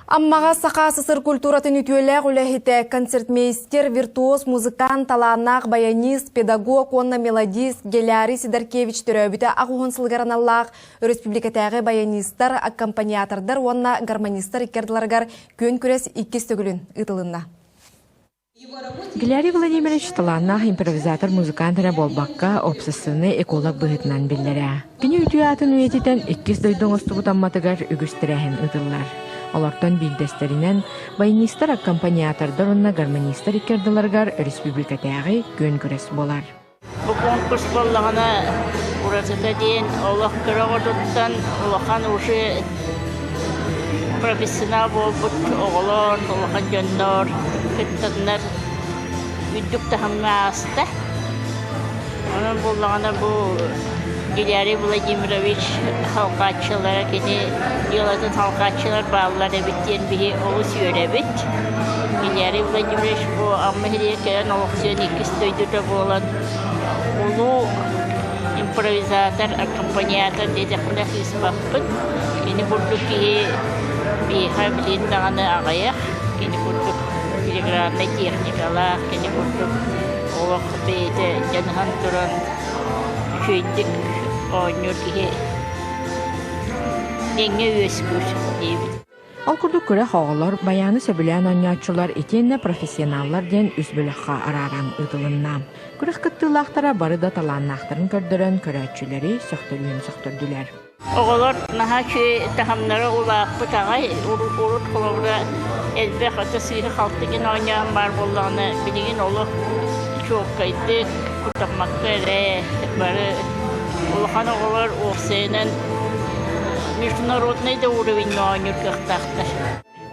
Аммаҕа Саха СССР культуратын үтүөлээх үлэһитэ, концертмейстер, виртуоз, музыкант, талааннаах баянист, педагог уонна мелодист Гелярий Сидоркевич төрөөбүтэ аҕыс сылыгар аналлаах өрөспүүбүлүкэтээҕи баянистар, аккомпаниатордар уонна гармонистар икки ардыларыгар күөн күрэс иккис төгүлүн ыытылынна. Гелярий Владимирович талааннаах импровизатор-музыкант эрэ буолбакка, уопсастыбаннай эколог быһыытынан биллэрэ. Кини үтүө аатын үйэтитэн иккис дойду оҥостубут Амматыгар үгүс тэрээһин ыытыллар. Олортон биирдэстэринэн баянистар, аккомпаниатордар уонна гармонистар икки ардыларыгар өрөспүүбүлүкэтээҕи күөн күрэс буолар. Бу конкурс буоллаҕына уратыта диэн олох кыра оҕотуттан улахан уже профессионал буолбут оҕолор, улахан дьоннор кыттаннар үрдүк таһымҥа ааста. Онон буоллаҕына бу Гилярий Владимирович халҕааччылара кини дьыалатын халҕааччылар бааллар эбит диэн биһи олус үөрэбит. Гилярий Владимирович бу Амма сиригэр кэлэн олохсуйан иккис дойдута буолан улуу импровизатор, аккомпаниатор диэтэхпинэ сыыспаппын. Кини курдук киһи биһиэхэ билигин даҕаны аҕыйах. Кини курдук филиграннай техникалаах, кини курдук олох бэйэтэ дьаныһан туран үчүгэйдик оонньуур киһи дэҥҥэ үөскүүр диибин. Ол курдук күрэх оҕолор, байааны сөбүлээн оонньооччулар итиэннэ профессионаллар диэн үс бөлөххө арааран ыытылынна. Күрэх кыттыылаахтара бары да талааннаахтарын көрдөрөн көрөөччүлэри сөхтөрүүн сөхтөрдүлэр. Оҕолор наһаа үчүгэй таһымнара улааппыт аҕай. Урут холобура элбэх ото сыыһа-халты гына оонньоон баар буоллаҕына, билигин олох чуолкайдык, кутаммакка эрэ бары улахан оҕолор уопсайынан международнай да уровеньҥа оонньуур кыахтаахтар.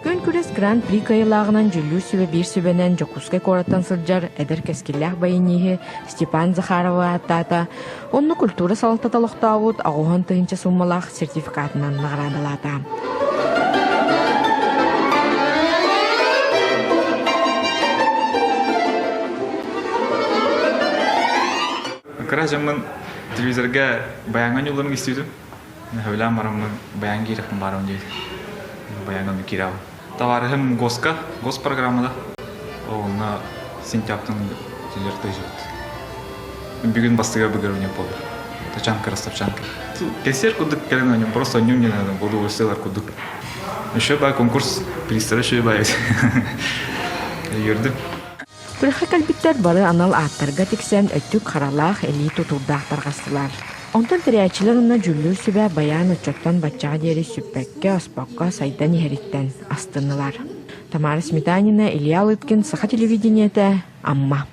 Күөн күрэс Гран-при кыайыылааҕынан дьүүллүүр сүбэ биир сүбэнэн Дьокуускай куораттан сылдьар эдэр кэскиллээх баяниһы Степан Захаровы ааттаата. Онно культура салалтата олохтообут 80 тыһыынча сууммалаах сертификатынан наҕараадалаата. Кыра дьоммун телевизорга баяҥҥа ньулларын истибитим. Сөбүлээн бараммын баян киирэхпин баарым диэт. Баяҥҥа киирэҕин. Товарыһым ГОСка, ГОС программада. Онно сентябрьтан телевизор тыйсыбыт. Бүгүн бастыга бүгөр ойнук болду. Тачанка, растопчанка. Кэсер курдук кэлэн ойнук, просто ойнук не надо, буду высылар курдук. Еще бай конкурс пристара еще бай. Юрдым. Күрэххэ кэлбиттэр бары анал ааттарга тиксэн өттүк харалаах, илии тутуурдаах тарҕастылар. Онтон тэрийээччилэр уонна дьүүллүүр сүбэ байаан оччоттон баччаҕа диэри сүппэккэ-оспокко сайдан иһэриттэн астыннылар. Тамара Сметанина, Илья Лыткин, Саха телевидениетэ, Амма.